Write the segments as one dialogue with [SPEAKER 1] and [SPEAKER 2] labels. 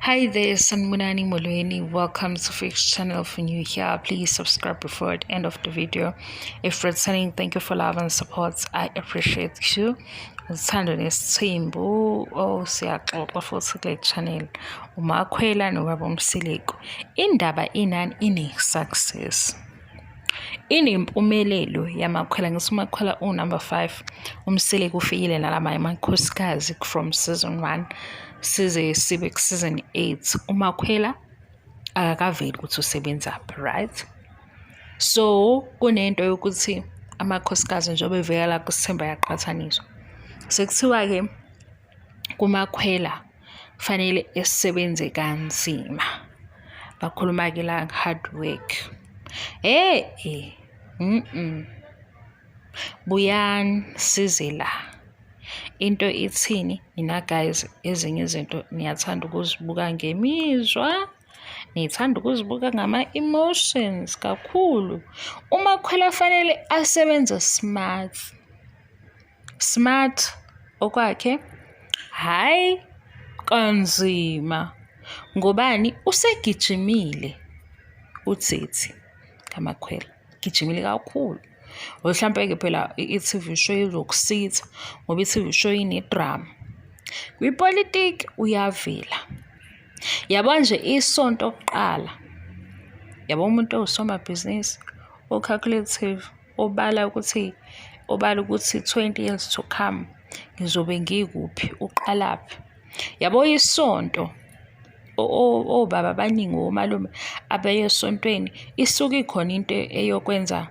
[SPEAKER 1] Hi there, Sanibonani Molweni. Welcome to Fix Channel. If you're new here, please subscribe before the end of the video. If returning, thank you for love and support. I appreciate you. Uthando nesithembu, oh, siyaxoxa futhi kule channel. UMakhwela nobaba uMseleku. Indaba inani ine-success. Inempumelelo yaMakhwela. Ngithi uMakhwela uwu-number 5. UMseleku ufikile nalama amakhosikazi from season 1 size sibe ku-season 8. UMakhwela akakaveli ukuthi usebenzaphi, right? So kunento yokuthi amakhosikazi njengoba evela la kuSithembu ayaqhathaniswa. Sekuthiwa-ke kuMakhwela kufanele esebenze kanzima. Bakhuluma-ke la hard work. Eh, Buyani size la. Into ithini? Nina guys, ezinye izinto niyathanda ukuzibuka ngemizwa, nithanda ukuzibuka ngama-emotions kakhulu. UMakhwela fanele asebenze smart. Smart okwakhe, hhayi kanzima. Ngobani? Usegijimile uTsitsi kaMakhwela, gijimile kakhulu. Mhlampe-ke phela i-TV show izokusiza ngoba i-TV show ine-drama. Kwipolitiki uyavela. Yabo nje isonto kuqala, yabo umuntu owusomabhizinisi, o-calculative, obala ukuthi 20 years to come ngizobe ngikuphi, uqalaphi. Yabo isonto, obaba abaningi, omalume abaya esontweni, isuke ikhona into eyokwenza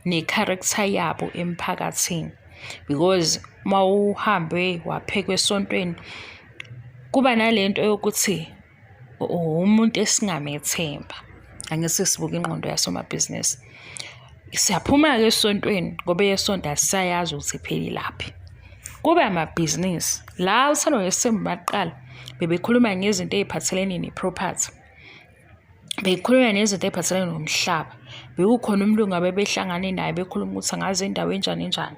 [SPEAKER 1] ne-character yabo emphakathini because mawuhambe waphekwa esontweni kuba nalento yokuthi umuntu esingamethemba. Angithi sibuka ingqondo yasomabhizinisi. Siyaphuma-ke esontweni ngoba eyesonto asisayazi ukuthi iphelelaphi. Kube amabhizinisi. La uThando Nesithembu baqala bebekhuluma ngezinto ey'phathelene ne-property. Bekhuluma nezinto ey'phathelene nomhlaba. Bekukhona umlungu abebehlangane naye bekhuluma ukuthi angazi indawo enjani enjani.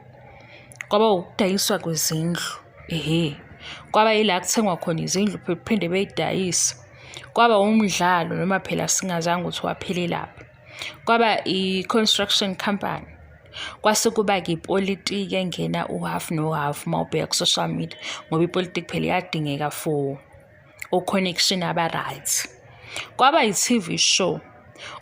[SPEAKER 1] Kwaba ukudayiswa kwezindlu, ehhe. Kwaba yila kuthengwa khona izindlu bephinde bey'dayise. Kwaba umdlalo noma phela singazange ukuthi waphelelaphi. Kwaba i-construction company. Kwase kuba-ke ipolitiki engena u-half no-half uma ubheka ku-social media ngoba ipolitiki phela iyadingeka for o-connection aba-right. Kwaba i-TV show.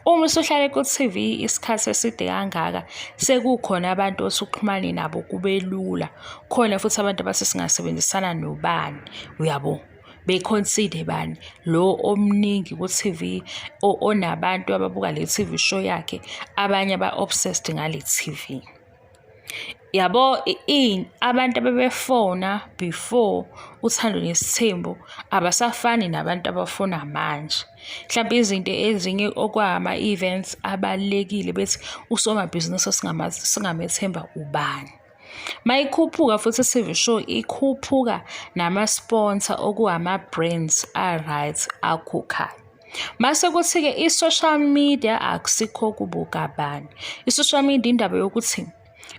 [SPEAKER 1] Uma usuhlale ku-TV isikhathi eside kangaka, sekukhona abantu osuxhumane nabo kube lula. Khona futhi abantu abathi singasebenzisana nobani, uyabo? Be-consider bani, lo omningi ku-TV onabantu ababuka le TV show yakhe, abanye aba-obsessed ngale TV. Yabo abantu abebefona before Uthando Nesithembu abasafani nabantu abafona manje. Mhlampe izinto ezinye okwama-events abalulekile bethi usomabhizinisi singamethemba ubani. Mayikhuphuka futhi i-TV show ikhuphuka nama-sponsor okuwama-brands a-right akhokhayo. Mase kuthi-ke i-social media akusikho kubuka bani. I-social media indaba yokuthi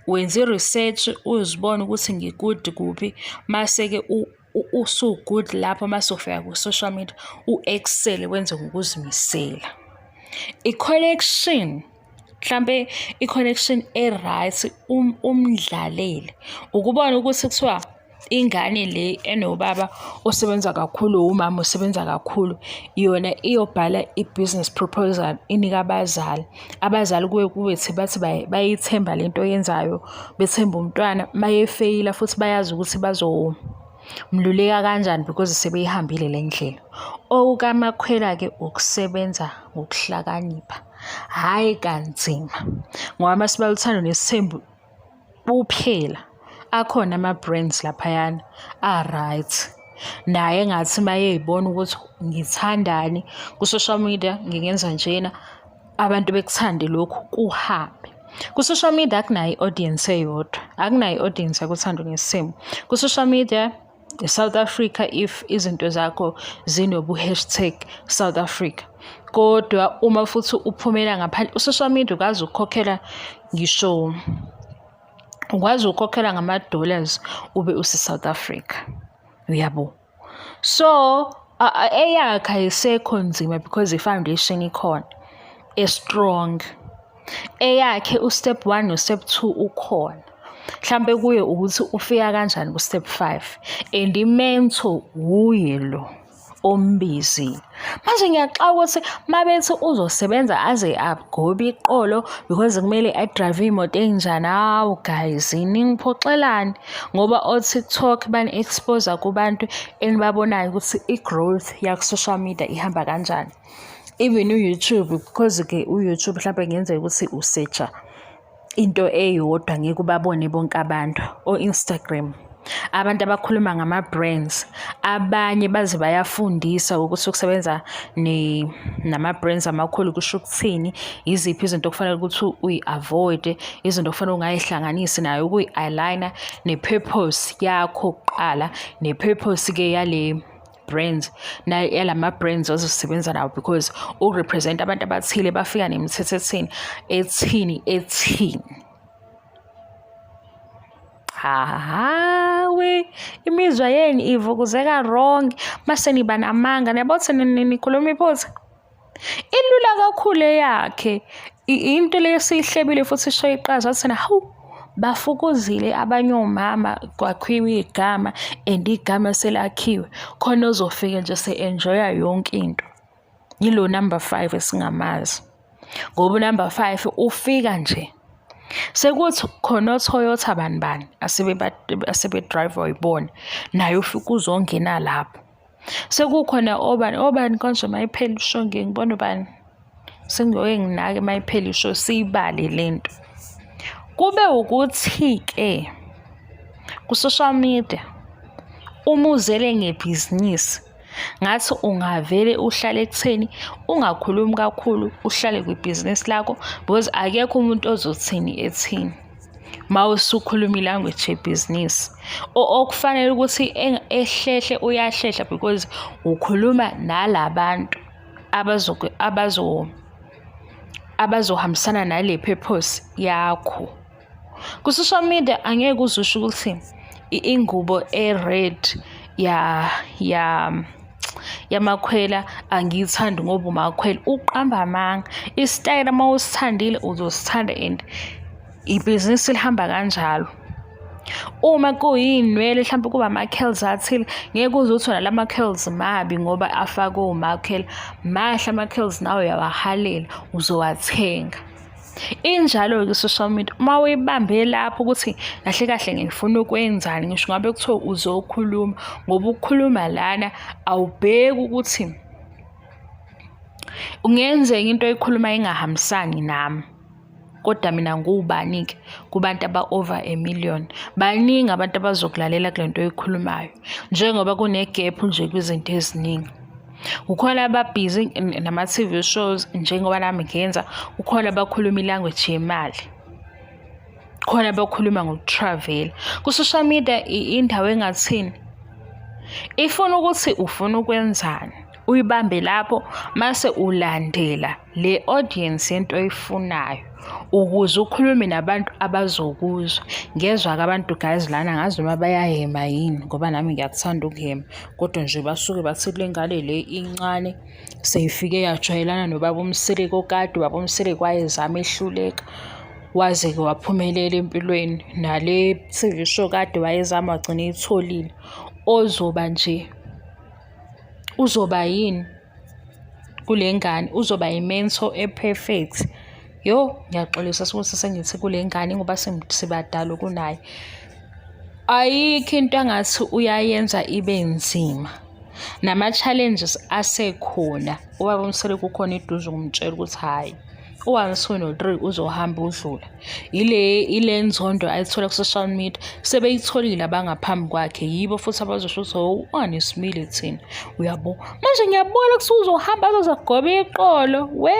[SPEAKER 1] wenza i-research uzibone ukuthi ngi-good kuphi, mase-ke usu-good lapho mase ufika ku-social media u-excel wenze ngokuzimisela. I-connection, mhlampe i-connection e-right umdlalele, ukubona ukuthi kuthiwa ingane le enobaba osebenza kakhulu, umama osebenza kakhulu, yona iyobhala i-business proposal inike abazali. Abazali kuye kubethi bathi bayithemba lento oyenzayo, bethemba umntwana, mayefeyila futhi bayazi ukuthi bazomluleka kanjani because sebeyihambile le ndlela. OkukaMakhwela-ke ukusebenza ngokuhlakanipha, hhayi kanzima ngoba masibala Uthando Nesithembu kuphela akhona ama-brands laphayana a-right. Naye engathi uma ey'bona ukuthi ngithandani ku-social media ngingenza njena, abantu bekuthande lokhu kuhambe. Ku-social media akunayo i-audience eyodwa, akunayo i-audience yakuThando Nesithembu. Ku-social media i-South Africa if izinto zakho zinobu-hashtag South Africa. Kodwa uma futhi uphumela ngaphandle, u-social media ukwazi ukukhokhela ngisho, ukwazi ukukhokhela ngama-dollars ube use-South Africa, uyabo? So Eyakhe ayisekho nzima because i-foundation ikhona e-strong. Eyakhe u-step one no-step two ukhona. Mhlampe kuye ukuthi ufika kanjani ku-step five and i-mentor wuye lo ombizile. Manje ngiyaxaka ukuthi uma bethi uzosebenza aze agobe iqolo because kumele adrayive iy'moto ey'njani, hawu guys ningiphoxelani ngoba o-TikTok bani-expose-a kubantu enibabonayo ukuthi i-growth yaku-social media ihamba kanjani. Even u-YouTube because-ke u-YouTube mhlampe kungenzeka ukuthi u-search-a into eyodwa ngeke ubabone bonke abantu. O-Instagram, abantu abakhuluma ngama-brands, abanye baze bayafundisa ukuthi ukusebenza nama-brands amakhulu kusho ukuthini, yiziphi izinto okufanele ukuthi uyi-avoid-e, izinto okufanele ungay'hlanganisi nayo, ukuyi-align-a ne-purpose yakho kuqala, ne-purpose-ke yale brands yalama-brands ozosebenza nawo because u-represent abantu abathile bafika nemithetho ethini, ethini, ethini. Hawe, imizwa yenu ivukuzeka wrong mase niba namanga, niyabo ukuthi nikhuluma iphutha. Ilula kakhulu eyakhe, into le esiyihlebile futhi ishaye iqhaza wathi hawu bafukuzile abanye omama kwakhiwa igama and igama selakhiwe khona ozofika nje se-enjoy-a yonke into. Yilo number five esingamazi ngoba u-number five ufika nje sekuthi khona o-Toyota bani bani asebe-drive-wa yibona naye ufika uzongena lapho. Sekukhona obani obani konje mayiphela ishow ngiye ngibone ubani sengiyoke nginake mayiphela ishow siyibale lento. Kube ukuthi-ke ku-social media uma uzele ngebhizinisi ngathi ungavele uhlale ekutheni ungakhulumi kakhulu uhlale kwibhizinisi lakho because akekho umuntu ozothini ethini uma usukhuluma i-language yebhizinisi. Okufanele ukuthi ehlehle uyahlehla because ukhuluma nala bantu abazohambisana nale purpose yakho. Ku-social media angeke uze usho ukuthi ingubo e-red yamakhwela angiyithandi ngoba umakhwela, uqamba amanga. Isitayela uma usithandile uzosithanda and ibhizinisi lihamba kanjalo. Uma kuyiy'nwele hlampe kuba ama-curls athile, ngeke uze uthi wona lama-curls mabi ngoba afakwe umakhwela. Mahle ama-curls nawe uyawahalela, uzowathenga. Injalo-ke i-social media, uma uyibambe lapho ukuthi kahle kahle ngifuna ukwenzani, ngisho ngabe kuthiwa uzokhuluma ngoba ukukhuluma lana awubheki ukuthi kungenzeka into oyikhulumayo ingahambisani nami. Kodwa mina ngiwubani-ke kubantu aba-over a million. Baningi abantu abazokulalela kule nto oyikhulumayo njengoba kune-gap nje kwizinto eziningi. Kukhona ababhizi nama-T_V shows njengoba nami ngenza, kukhona abakhuluma i-language yemali, kukhona abakhuluma ngoku-travel-a. Ku-social media indawo engathini, ifuna ukuthi ufuna ukwenzani, uyibambe lapho mase ulandela le audience yento oyifunayo ukuze ukhulume nabantu abazokuzwa. Ngiyezwa-ke abantu guys lana angazi noma bayahhema yini ngoba nami ngiyakuthanda ukuhhema kodwa nje basuke bathi kule ngane le incane seyifike yajwayelana nobaba uMseleku okade ubaba uMseleku wayezama ehluleka waze-ke waphumelela empilweni. Nale T_V show kade wayezama wagcina eyitholile. Ozoba nje uzoba yini kule ngane, uzoba i-mentor e-perfect. Yo, ngiyaxolisa ukuthi sengithi kule ngane ngoba sibadala kunaye. Ayikho into angathi uyayenza ibe nzima. Nama-challenges asekhona, ubaba uMseleku ukhona eduze ukumtshela ukuthi hhayi, u-one, two, no-three uzohamba udlula. Ile nzondo ayithola ku-social media sebeyitholile abangaphambi kwakhe, yibo futhi abazosho ukuthi hawu unganesimile thina, uyabo. Manje ngiyabona ukuthi uzohamba azoze agobe iqolo, we.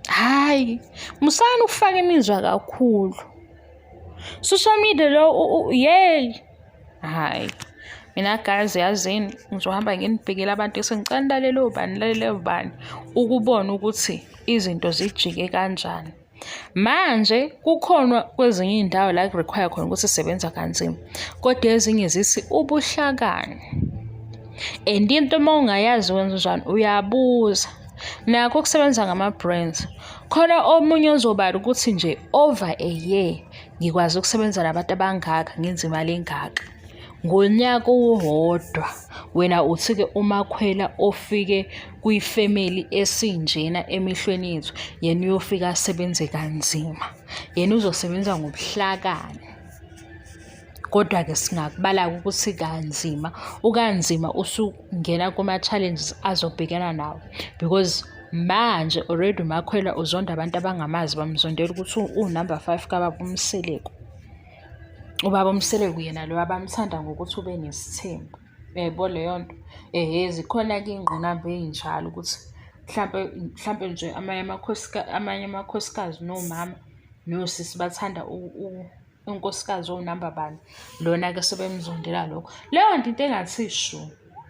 [SPEAKER 1] Hhayi, musani ukufaka imizwa kakhulu. Social media lo yeyi. Hhayi, mina guys yazini ngizohamba nginibhekele abantu esengicela nilalele obani, nilalele obani ukubona ukuthi izinto zijike kanjani. Manje kukhona kwezinye iy'ndawo la ku-require khona ukuthi sebenza kanzima, kodwa ezinye zithi ubuhlakani. And into uma ungayazi wenza njani uyabuza. Nakho ukusebenza ngama-brands. Khona omunye ozobala ukuthi nje over a year ngikwazi ukusebenza nabantu abangaka ngenze imali engaka. Ngonyaka owodwa wena uthi-ke uMakhwela ofike kwifemeli esinjena emehlweni ethu yena uyofika asebenze kanzima. Yena uzosebenza ngobuhlakani. Kodwa-ke singakubala-ke ukuthi kanzima, ukanzima usungena kuma-challenges azobhekana nawo because manje already uMakhwela uzonda abantu abangamazi bamzondela ukuthi uwunamba five kababa uMseleku. Ubaba uMseleku yena lo abamthanda ngokuthi ube nesithembu. Uyayibona leyo nto? Ehhe, zikhona-ke iy'ngqinamba ey'njalo ukuthi mhlampe mhlampe nje amanye amanye amakhosikazi nomama nosisi bathanda unkosikazi owunamba bani. Lona-ke sebemzondela lokho. Leyo nto into engathi shu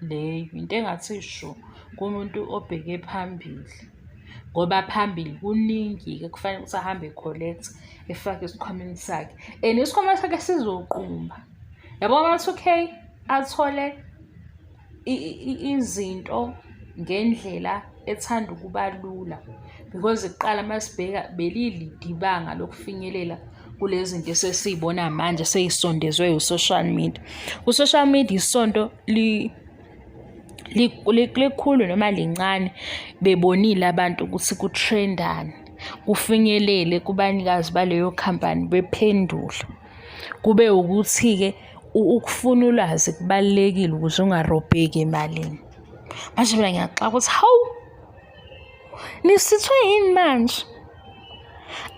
[SPEAKER 1] leyo, into engathi shu kumuntu obheke phambili. Ngoba phambili kuningi-ke kufanele ukuthi ahambe e-collect-a efake esikhwameni sakhe and isikhwama sakhe sizoqumba. Yabo ama-two K athole izinto ngendlela ethanda ukuba lula because kuqala masibheka belilide ibanga lokufinyelela kule zinto esesiy'bona manje sey'sondezwe u-social media. U-social media isonto likhulu noma lincane bebonile abantu ukuthi ku-trend-ani, kufinyelele kubanikazi baleyo khampani bephendule. Kube ukuthi-ke ukufuna ulwazi kubalulekile ukuze ungarobheki emalini. Manje mina ngiyaxaka ukuthi hawu, nisithwe yini manje?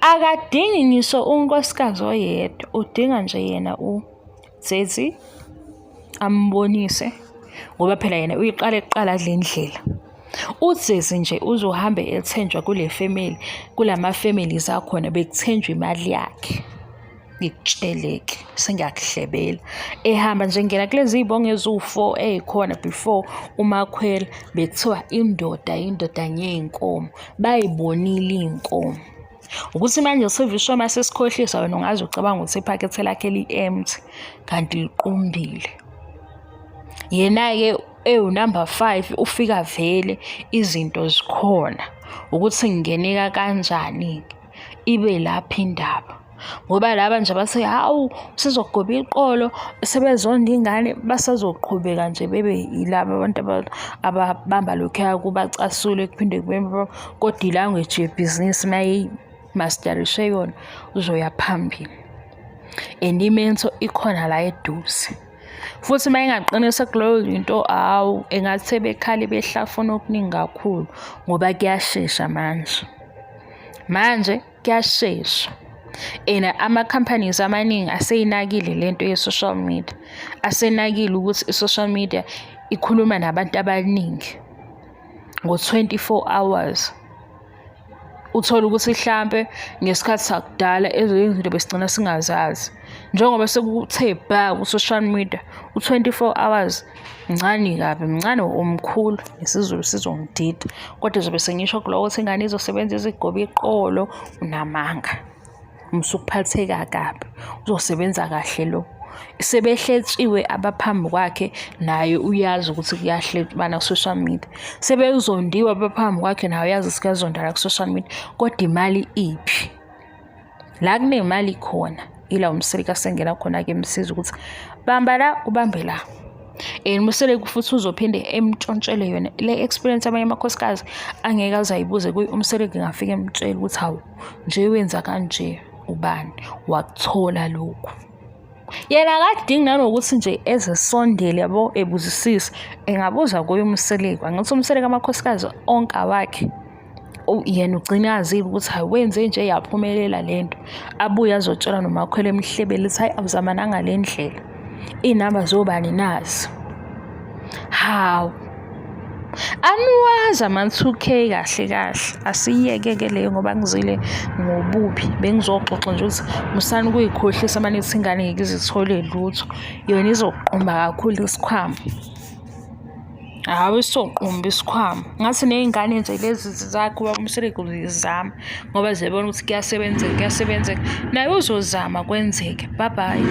[SPEAKER 1] Akadingi ngisho unkosikazi oyedwa, udinga nje yena uTsetse ambonise ngoba phela yena uyiqale kuqala kule ndlela. UTsetse nje uzohambe ethenjwa kule family, kulama families akhona bekuthenjwa imali yakhe. Ngikutshele-ke sengiyakuhlebela. Ehamba nje ngena kulezi y'bongo eziwu-four ey'khona before uMakhwela bekuthiwa indoda indoda ngey'nkomo, bayibonile iy'nkomo. Ukuthi manje uSylvie Shaw uma sesikhohlisa wena ungaze ucabange ukuthi iphakethe lakhe li-empty kanti liqumbile. Yena-ke ewunamba five ufika vele izinto zikhona ukuthi ngingeneka kanjani-ke ibe lapho indaba. Ngoba laba nje abathe hawu sizogoba iqolo sebezonda ingane basazoqhubeka nje bebe yilaba abantu ababamba lokhuya kubacasule kuphinde kube kodwa i-language yebhizinisi mayimasterishe yona uzoya phambili. And imenso ikhona la eduze. Futhi uma engaqinisa kuleyo zinto hawu engathi sebekhale behlafuna okuningi kakhulu ngoba kuyashesha manje. Manje kuyashesha and ama-companies amaningi aseyinakile lento ye-social media, asenakile ukuthi i-social media ikhuluma nabantu abaningi ngo-24 hours. Uthole ukuthi hlampe ngesikhathi sakudala ezinye izinto besigcina singazazi. Njengoba sekuthe bha ku-social media, u-24 hours mncane kabi, mncane omkhulu isiZulu sizongidida. Kodwa zobe sengisho kuloko ukuthi ingane izosebenza izigobe iqolo, unamanga. Musukuphatheka kabi, uzosebenza kahle lo. Sebehletshiwe abaphambi kwakhe naye uyazi ukuthi kuyahletshwana ku-social media. Sebezondiwe abaphambi kwakhe naye uyazi ukuthi kuyazondana ku-social media, kodwa imali iphi? La kunemali khona ila uMseleku asengena khona-ke emsiza ukuthi bamba la ubambe la. And uMseleku futhi uzophinde emntshontshele yona le experience amanye amakhosikazi angeke aze ayibuze kuye uMseleku engafike emtshele ukuthi hawu nje wenza kanje ubani wakuthola lokhu. Yena akadingi nanokuthi nje ezesondele yabo ebuzisise engabuza kuye uMseleku angithi uMseleku amakhosikazi onke awakhe. Yena ugcine azile ukuthi hayi wenze nje yaphumelela le nto. Abuye azotshela noMakhwela emhlebele ukuthi hhayi awuzama nangale ndlela. Iy'namba zobani nazi. Hawu, aniwazi ama-two K kahle kahle. Asiyeke-ke leyo ngoba ngizile ngobubi. Bengizoxoxa nje ukuthi musani ukuy'khohlisa uma nithi ingane ngeke ize ithole lutho. Yona izoqumba kakhulu isikhwama. Hhawu isoqumba isikhwama. Ngathi ney'ngane nje lezi zakhe ubaba uMseleku zizama ngoba ziyabona ukuthi kuyasebenzeka kuyasebenzeka. Naye uzozama kwenzeke. Bye bye.